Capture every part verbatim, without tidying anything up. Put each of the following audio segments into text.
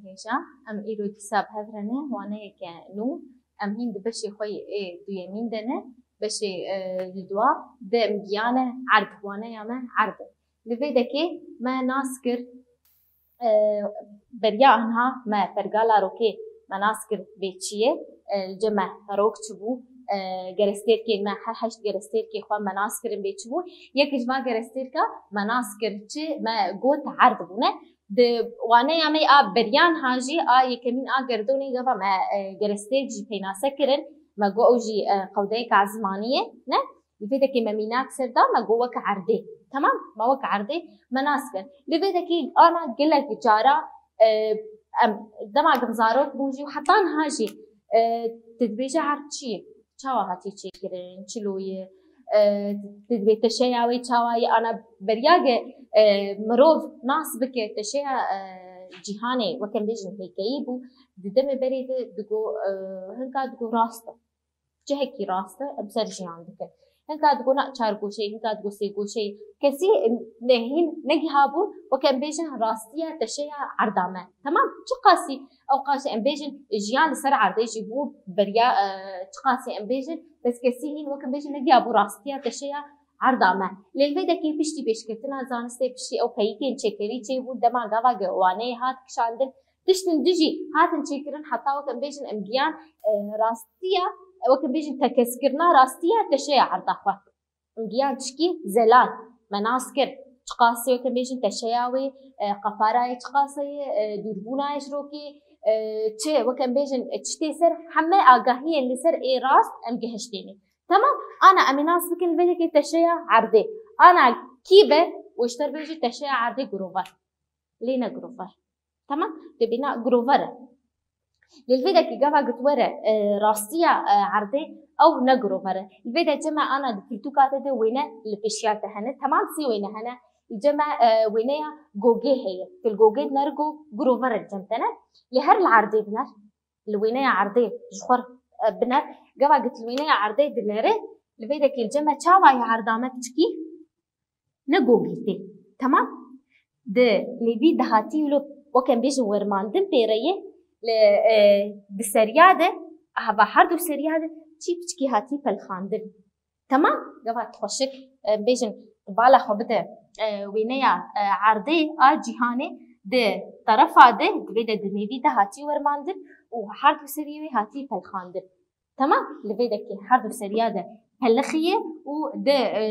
Hêja, em îro dîsa bi hev re ne, waneyeke nû. Em hîn di beşê xwe yê ê duyemîn de ne, beşê, e, li dua de em giyane erd, waneya me erd e. Li vê dekê me nas kir, e, beriya anha me pergala rokê me nas kir bê çi ye, e, li cem me rok çi bû, e, gerestêrkên me, her heşt gerestêrkê xwe me nas kirin bê çi bû. Yek ji van gerestêrka me nas kir çi, me got erd bûne. Di waneya me a beriyan ha jî a yekemîn a gerdonê gava me, e, gerestêrk jî peynase kirin. Me got ew jî, e, qewdeyeka zimanî ye, ne? Li vê dekê me mînak ser da, me got wek erdê. Temam? Me wek erdê me nas kir. Li vê dekê ana gelek cara, e, em, dema em zarok bûn jî û heta niha jî, e, tu dibêje erd çi ye? Çawa hatiye çêkirin? Çilo ye? E, tu dibê teşeya wê çawa ye? Ana beriya ge, e, mirov nas bike teşeya, e, cîhanê, weke em bêjin hêkeyî bû, di demê berê de digo, e, hinka digo rast e. Cihekî rast e, em ser jiyan dikin. Hinka digo na çar goşeyê, hinka digo sê goşeyê. Kesî nehîn negihîbûn, weke em bêjin rastiya teşeya erda me. Temam? Çiqasî ew qasî em bêjin jiyan li ser erdê jî bû beriya, e, çiqasî em bêjin, bes kesî hîn weke em bêjin negihîbû rastiya teşeya erda me. Lê li vê dekê piştî pêşketina zanistê, piştî ew peyîkên çêkerî çêbûn, dema gava ge waneyê hat kişandin, tiştin dijî hatin çêkirin, heta wek em bêjin em giyan, e, rastiya, e, wek em bêjin tekeskirina rastiya teşeya erda xwe. Em giyan çikî zelal, me nas kir. Çiqasê wek em bêjin teşeya wê, e, qeparayê çiqasê ye, e, dûrbûna ye ji rokê, e, çi, wek em bêjin, e, çi tê ser, heme agahiyên li ser ê rast em gihiştêne. Temam, ana em ê nas bikin vê dekê teşeya erdê. Ana kî be, û ji ter bêjî teşeya erdê girovar. Lê ne girovar. Temam? Dibîna girovar e. Lê li vê dekî gava got were, e, rastiya, e, erdê ew ne girovar e. Li vê de cem me ana di pirtûka te de wêne li pêşiya te hene. Temam sê wêne hene. Li cem me, e, wêneya gogê heye. Tu li gogê diner go girovar e cem te ne. Lê her li erdê biner. Li wêneya erdê ji xwe, e, biner. Gava got li wêneya erdê dinere. Li vê dekî li cem me çawa ye erda me piçikî? Ne gogî tê. Temam? Di nêvî de hatî wilo wek em bêjin wermandin pê re ye, li, e, di seriya de, hava her du seriya de çî piçkî hatî pelxandin. Temam? Gava tu xweşik, e, bêjin, tu bala xwe bide, e, wêneya, e, erdê a cîhanê di terefa de, di vê de di nêvî de hatî wermandin û her du seriyê wê hatî pelxandin. Temam? Li vê dekê her du seriya de pelixiye û di, e,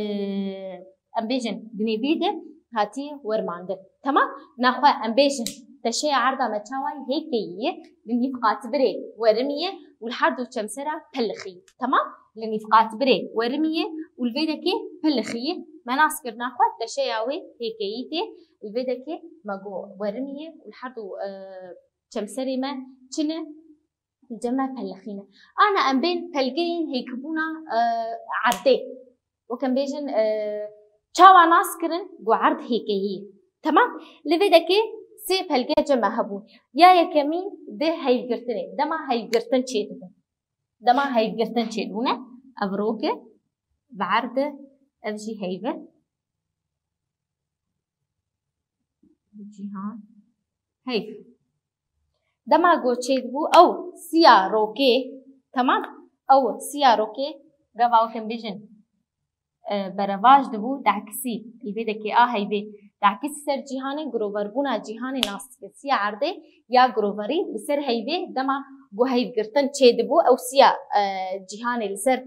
em bêjin, di nêvî de hatî wermandin. Temam? Naxwe em bêjin, teşeya erda me çawa ye? Hêkeyî ye, li nîvqatbirê werimî ye û li her du çemsera pelixiye. Temam? Li nîvqatbirê werimî ye û li vê dekê pelixiye. Me nas kir naxwe teşeya wê hêkeyî tê. Li vê dekê me got werimî ye û li her du, e, çemserê me çi ne? Li cem me pelixîne. Ana em bên pelgeyên hêkbûna, e, erdê. Wek em bêjin, e, çawa nas kirin, got erd hêkeyî. Temam? Li vê dekê sê pelge cem me hebûn. Ya yekemîn di heyvgirtinê. Dema heyvgirtin çêdibû. Dema heyvgirtin çêdibûne, ev rok e, bi erd e, ev jî heyv e. Cîhan. Heyv. Dema got çêdibû, ew siya rokê, temam? Ew siya rokê, gava wek em bêjin, e, berevaj dibû, dehkisî, li vê dekê a heyvê, dehkisî ser cîhanê, giroverbûna cîhanê nas dike. Siya erdê ya giroverî li ser heyvê, dema ku heyvgirtin çêdibû, ew siya, e, cîhanê li ser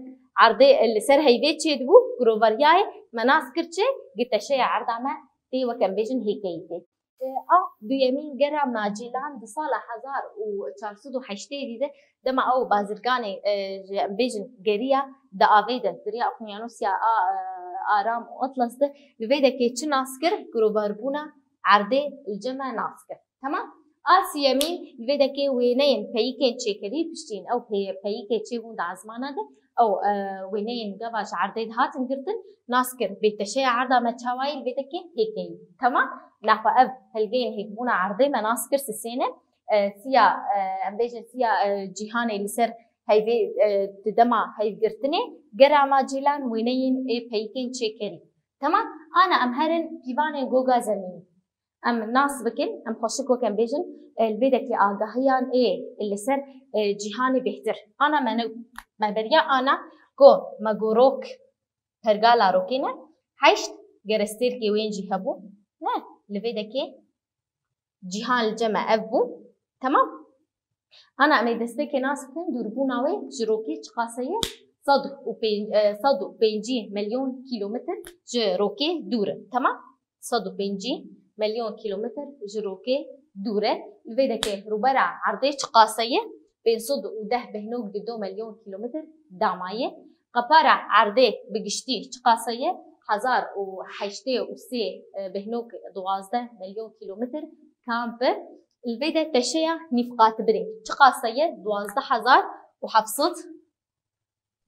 erdê, li ser heyvê çêdibû, giroveriyayê me nas kir çi? Giteşeya erda me tê, wek em bêjin, hêkeyî tê. E, a duyemîn gera Macîlan di sala hezar û çar sed û heştê de, dema ew bazirganê, e, ji, em bêjin, geriya di avê de, di riya Oqyanusya a, e, Aram û Atlas de, li vê dekê çi nas kir? Giroverbûna erdê li cem me nas kir. Temam? A siyemîn, li vê dekê wêneyên peyikên çêkerî piştîn ew pey-, peyikê çêbûn di ezmana de, ew, e, wêneyên gava ji erdê dihatin girtin, nas kir. Bê teşeya erda me çawa ye, li vê dekê hêkeyî. Temam? Naxwe ev pelgeyên hêkbûna erdê me nas kir sisêne. E, siya, e, em bêjin siya, e, cîhanê li ser heyvê, e, di dema heyvgirtinê, gera Macîlan wêneyên ê peyikên çêkerî. Temam? Ana em herin pîvanên goga zemînî. Em nas bikin, em xweşik wek em bêjin, e, li vê dekê agahiyan ê li ser, e, cîhanê bêhtir. Ana me ne, me beriya ana ku me go rok pergala rokê ne, heşt gere stêrkê wên jî hebû. Ne, li vê dekê cîhan li cem me ev bû. Temam. Ana em ê destpêkê nas bikin, dûrbûna wê ji rokê çiqase ye? Sed û pênc, e, sed û pêncî milyon kîlometr ji rokê dûr e. Temam. Sed û pêncî milyon kîlometr ji rokê dûr e. Li vê dekê rûbera erdê çiqase ye? Pênc sed û deh bêhnok di du milyon kîlometr dama ye. Qepara erdê bi giştî çiqase ye? Hezar û heştê û sê, e, bêhnok duwazdeh milyon kîlometr kamp e. Li vê de teşeya nîvqatbirê çiqase ye? Duwazdeh hezar û heft sed,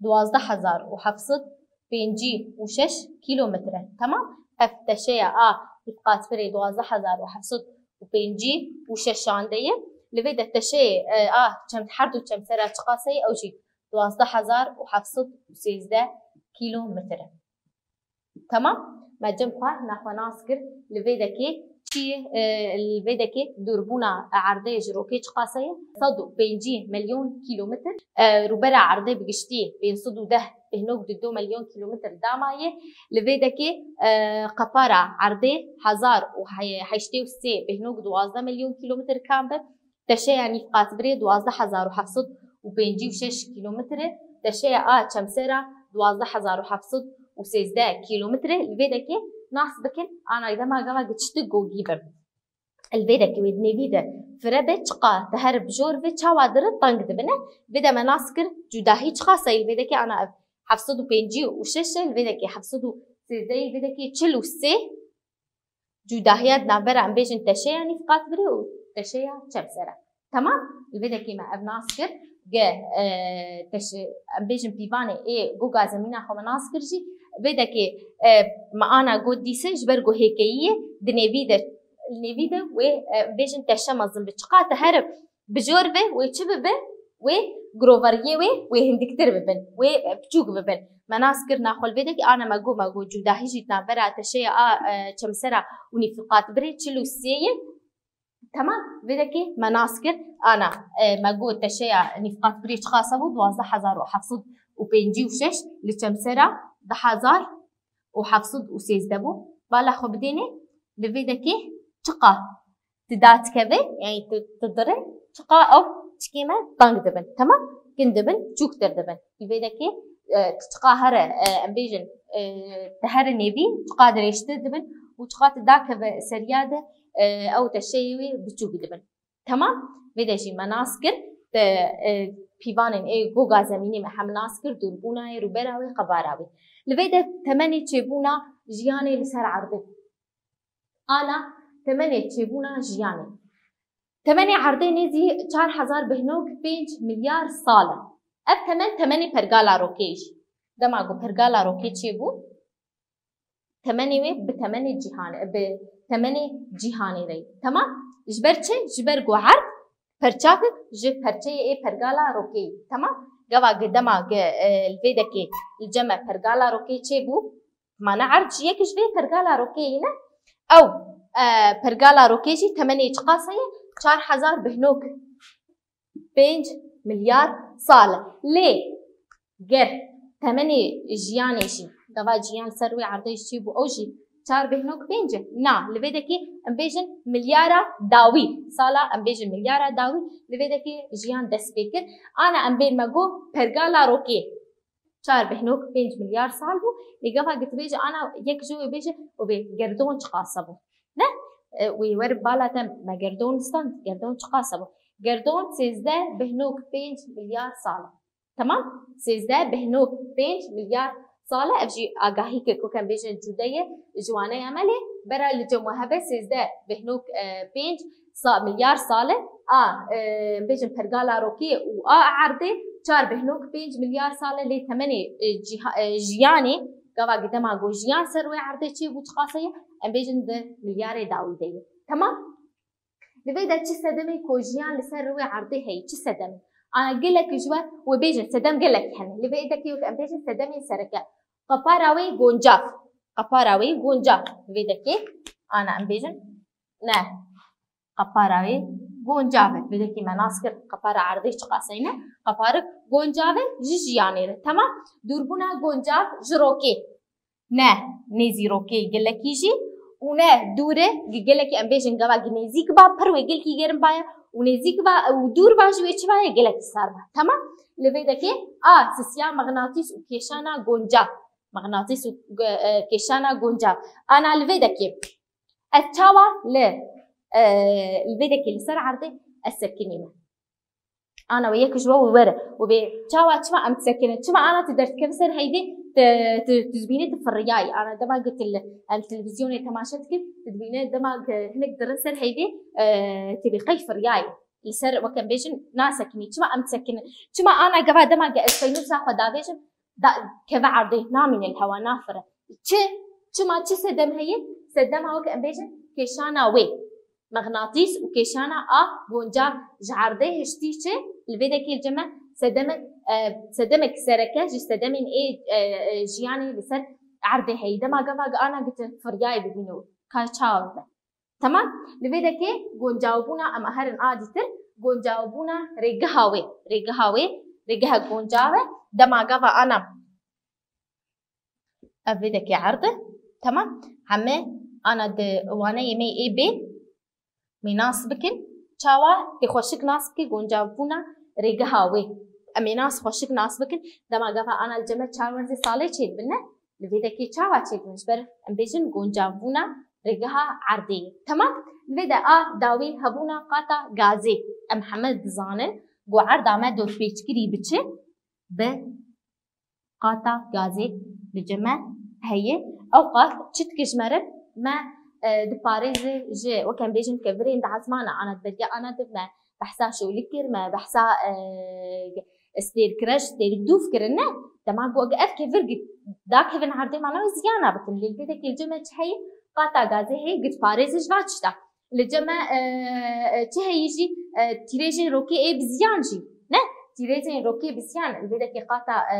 duwazdeh hezar û heft sed pêncî û şeş kîlometre. Temam? Ev teşeya a nîvqatbirê duwazdeh hezar û heft sed û pêncî û şeşan de ye. Li vê de teşeyê, e, a çem, her du çemsera çiqase ye? Ew jî duwazdeh hezar û heft sed û sêzdeh kîlometre. Temam? Me cem xwe nexwe nas kir. Li vê dekê çi ye? E, li vê dekê dûrbûna erdê ji rokê çiqase ye? Sed û pêncî milyon kîlometr. E, rûbera erdê bi giştî pênc sed û deh bêhnok di du milyon kîlometr dama ye. Li vê dekê, e, qepara erdê hezar û heştê û sê bêhnok duwazdeh milyon kîlometr kamp e. Teşeya nîvqatbirê duwazdeh hezar û heft sed û pêncî û şeş kîlometre, teşeya a çemsera duwazdeh hezar û heft sed û sêzdeh kîlometre. Li vê dekê nas bikin, ana dema gava giçtik gogî bim. Li vê dekê wê di nêvî de fire be, çiqa te here bijor ve, çawa dire teng dibine. Vê de me nas kir, cudahî çiqase ye? Li vê dekê ana ev heft sed û pêncî û şeş e, li vê dekê heft sed û sêzdeh, li vê dekê çil û sê. Cudahiya di navbera, em bêjin, teşeya nîvqatbirê û teşeya çemsera. Temam? Li vê dekê me ev nas kir, ge, e, teşe-, em bêjin pîvanê ê goga zemîna xwe me nas kir jî. Vê dekê, e, me ana got dîse ji ber ku hêkeyî ye, di nêvî de, li nêvî de wê, e, em bêjin teşe mezin bi. Çiqa te here bijor ve, wê çi bibe? Wê giroveriyê wê, wê hindiktir bibin, wê, e, piçûk bibin. Me nas kir naxwe li vê dekê, ana me got, me got cudahî jî di navbera teşeya a, e, çemsera û nîvqatbirê çil û sê ye. Temam, vê dekê me nas kir, ana, e, me got teşeya nîvqatbirê çiqase bû? Duwazdeh hezar û heft sed û pêncî û şeş li çemsera du hezar û heft sed û sêzdeh bû. Bala xwe bidêne, li vê dekê çiqa tu dadikeve, yani tu, tu dire, çiqa ew çikê me teng dibin. Temam? Kin dibin, çûktir dibin. Li vê dekê, e, tu çiqa here, e, em bêjin, e, tu here nêvî, çiqa dirêjtir dibin û çiqa tu dakeve seriya de, e, ew teşeyê wê biçûk dibin. Temam? Vê de jî me nas kir, te, e, pîvanên ê goga zemînê me hem nas kir, dûrbûna yê, rûbera wê, qebara wê. Li vê de temenê çêbûna jiyanê li ser erdê. Ana temenê çêbûna jiyanê. Temenê erdê nêzî çar hezar bêhnok pênc milyar sal e. Ev temen, temenê pergala rokê jî. Dema ku pergala rokê çêbû, temenê wê bi temenê cîhanê, bi temenê cîhanê re ye. Temam? Ji ber çi? Ji ber ku erd perçakek ji perçeyê ê pergala rokê ye. Temam? Gava gi dema gi, e, li vê dekê li cem me pergala rokê çêbû, mane erd jî yek ji vê pergala rokê ye ne? Ew, e, pergala rokê jî temenê çiqase ye? Çar hezar bêhnok pênc milyar sal e. Lê ger temenê jiyanê jî, gava jiyan ser wê erdê jî çêbû, ew jî çar bêhnok pênc e? Na, li vê dekê em bêjin milyara dawî. Sala em bêjin milyara dawî, li vê dekê jiyan dest pê kir. Ana em bên me got pergala rokê çar bêhnok pênc milyar sal bû. Lê gava gi tu bêje ana yek ji wê bêje, û bê gerdon çiqase bû? Ne? E, wê werin bala te, me gerdon stand, gerdon çiqase bû? Gerdon sêzdeh bêhnok pênc milyar sal e. Temam? Sêzdeh bêhnok pênc milyar sal e. Ev jî agahî ke ku em bêjin cude ye, ji waneya me lê bera li cem we hebe sêzdeh bêhnok, e, pênc sa-, milyar sal e. A, e, em bêjin pergala rokê û a erdê çar bêhnok pênc milyar sal e, lê temenê, e, cîha-, e, jiyanê, gava gi dema ku jiyan ser wê erdê çêbû çiqase ye, em bêjin di milyarê dawî de ye. Temam? Li vê de çi sedemê ku jiyan li ser rûyê erdê heye, çi sedemê? Ana gelek ji we wê bêjin, sedem gelek hene. Li vê dekê wek em bêjin sedemê sereke. Qepara wê goncav. Qepara wê goncav. Li vê dekê, ana em bêjin, ne. Qepara wê goncav e. Vêdekî me nas kir qepara erdê çiqaseyne. Qeparik goncav e ji jiyanê re. Temam. Dûrbûna goncav ji rokê. Ne nêzî rokê gelekî jî û ne dûr e, gi-, gelekî em bêjin gava gi nêzîk ba, pir wê gelkî gerim baye û nêzîk ba û dûr ba ji wê çi baye, gelekî sar ba. Temam. Li vê dekê a sisiya mexnatîs û kêşana goncav. Mexnatîs û, e, e, kêşana goncav. Ana li vê dekê ez çawa li, e, li vê dekê li ser erdê ez sekinîme. Ana wê yek ji we were. Û bê çawa çima em disekinin? Çima ana tu derdikevî ser heyvê, tu, tu, tu dibînî tu firiyayî. Ana dema ku tu li, em televîzyonê temaşe dikin, tu dibînî dema ku hinek dirin ser heyvê, e, tu bê qey firiyayî. Li ser wek em bêjin nasekinî. Çima em disekinin? Çima ana gava dema ku ez peynûsa xwe davêjim, da, keve erdê, namîne li hewa, nafire. Çi? Çima çi sedem heye? Sedema wek em bêjin kêşana wê. Mexnatîs û kêşana a goncav ji erdê hiştî çi? Li vê dekê li cem me sedemek, e, sedemek sereke ji sedemên ê, e, e, jiyanê li ser erdê heye. Dema gava ana gitin firyayê bibîne û ka çawa bibe. Temam? Li vê dekê goncavbûna em herin a dîtir, goncavbûna rêgeha wê. Rêgeha wê, rêgeha goncav e. Dema gava ana Ev vê dekê erd e. Temam. Heme ana di waneyê me ê bê. Mê nas bikin. Çawa tê xweşik nas bike goncavbûna rêgeha wê. Em ê nas xweşik nas bikin. Dema gava ana li cem me çar werzê salê çêdibin ne. Li vê dekê çawa çêdibin? Ji ber em bêjin goncavbûna rêgeha erdê ye. Temam. Li vê de a dawî hebûna qata gazê. Em heme dizanin ku erda me dorpêçkirî bi çi? Bi qata gazê li cem me heye. Ew qat çi dike ji me re? Me, e, diparêze ji, wek em bêjin, kevirên di ezmana ana di beriya ana di me behsa şolî kir, me behsa, e, stêrkireş, stêrikdûv kirin ne. Dema ku ev kevir gi-, dakevin erdê, mana wê ziyana bikin. Lê li vê dekê li cem me çi heye? Qata gazê heye, gi diparêze ji va tişta. Li cem me, e, e, çi heyî jî, e, tîrêjên rokê ê bi ziyan jî. Ne? Tîrêjên rokê bi ziyan. Li vê dekê qata, e,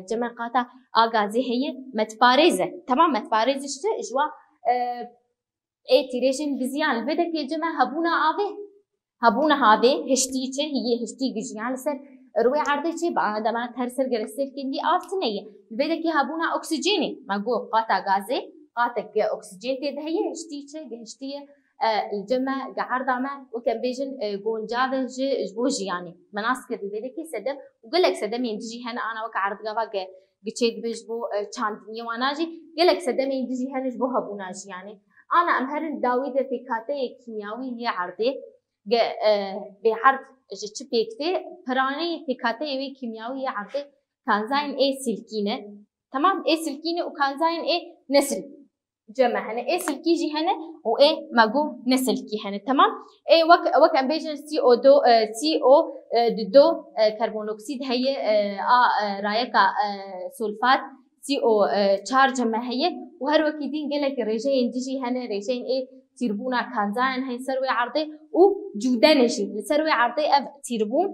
cem me qata a gazê heye, me diparêze. Temam, me diparêze ji, ji wa, e, ê tîrêjên bi ziyan. Li vê dekê cem me hebûna avê. Hebûna havê, hiştî çi? Hiyê hiştî gijiyan li ser rûyê erdê çê bi ana dema her ser gere sêr kendî av tune ye. Li vê dekê hebûna oksîjenê. Me got qata gazê, qatek oksîjen tê de heye, hiştî çi? Hiştî ye. E, li cem me, gi erda me, wek em bêjin, e, goncav e ji, ji bo jiyanê. Me nas kir li vê dekê sedem û gelek sedemên dijî hene ana wek erd gava ge, gi çêdibe ji bo, e, çandiniyê wana jî, gelek sedemên dijî hene ji bo hebûna jiyanê. Ana em herin dawî de pêkhateyê kîmyawî yê erdê, ge, e, bê erd ji çi pêk tê, piraneyê pêkhateyê wê kîmyawî yê erdê kanzayên ê silkî ne. Temam, ê silkî ne û kanzayên ê nesil cem me hene. Ê silkî jî hene û ê me got nesilkî hene. Temam. Ê wek, wek em bêjin C O du, e, C O, e, du do, e, karbonoksid heye, e, a, e, rayeka, e, sulfat, C O, e, çar cem me heye û her wekî din gelek rêjeyên dijî hene, rêjeyên ê tîrbûna kanzayan heye ser wê erdê û cûdenê jî. Li ser wê erdê ev tîrbûn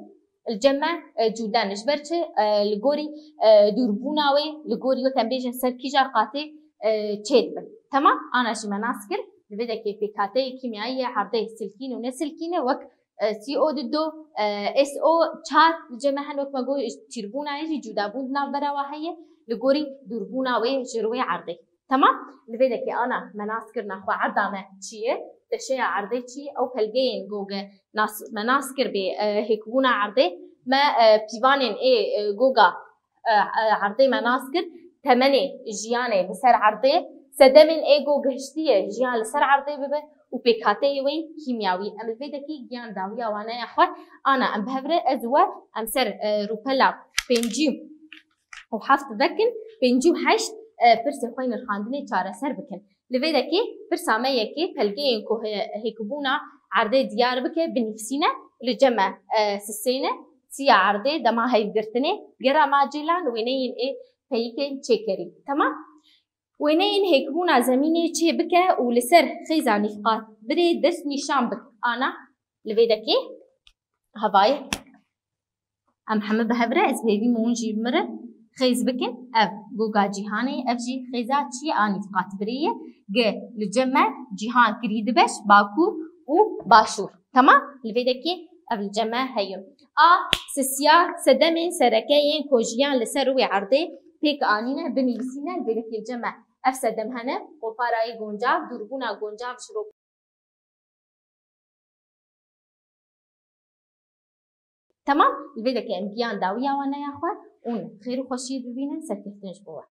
li cem me, e, cûden. Ji ber çi? E, li gorî, e, dûrbûna wê, li gorî wek em bêjin ser kîja qatê, e, çêdibin. Temam? Ana jî me nas kir. Li vê dekê pêkhateyê kîmyayî yê erdê silkîn û nesilkîn e wek, e, C O du do, e, S O çar li cem me hene wek me got, tîrbûna yê jî cûdabûn di navbera wa heye. Li gorî dûrbûna wê ji rûyê erdê. Temam? Li vê dekê ana me nas kirina xwe erda me çi ye? Teşeya erdê çi ye? Ew pelgeyên goge nas, me nas kir bê, e, hêkbûna erdê. Me, e, pîvanên ê, e, goga, e, e, erdê me nas kir. Temenê jiyanê li ser erdê. Sedemên ê go gihiştiye jiyan li ser erdê bibe û pêkhateyê wê kîmyawî. Em li vê dekê giyan dawiya waneya xwe. Ana em bi hev re ez we em ser, e, rûpela pêncî û heft vekin, pêncî û heşt, e, pirsê xwe yê nirxandinê çareser bikin. Li vê dekê pirsa me yekê pelgeyên ku he-, hêkbûna erdê diyar bike, binivîsîne, li cem me, e, sisêne, siya erdê, dema hevgirtinê, gera macêlan, wêneyên ê peyikên çêkerî. Temam? Wêneyên hêkbûna zemînê çê bike û li ser xêza nîvqatbirê dest nîşan bike. Ana, li vê dekê hevayê. Em heme bi hev re, ez hêvî me hûn jî bi min re Xêz bikin, ev goga cîhanê, ev jî xêza çi ye? A nîvqatbirê ye. G, li cem me cîhan kirî di beş, Bakur û Başûr. Temam? Li vê dekê ev li cem me heye. A, sisiya sedemên sereke yên ku jiyan li ser rûyê erdê pêk anîne, binivîsîne, li vê dekê li cem me ev sedem hene, qoparayê guncav, dûrbûna guncav ji ro-, Temam, li vê dekê em giyan dawiya wan neya xwe û xêr û xweşiyê bibînin, serkeftin ji bo we.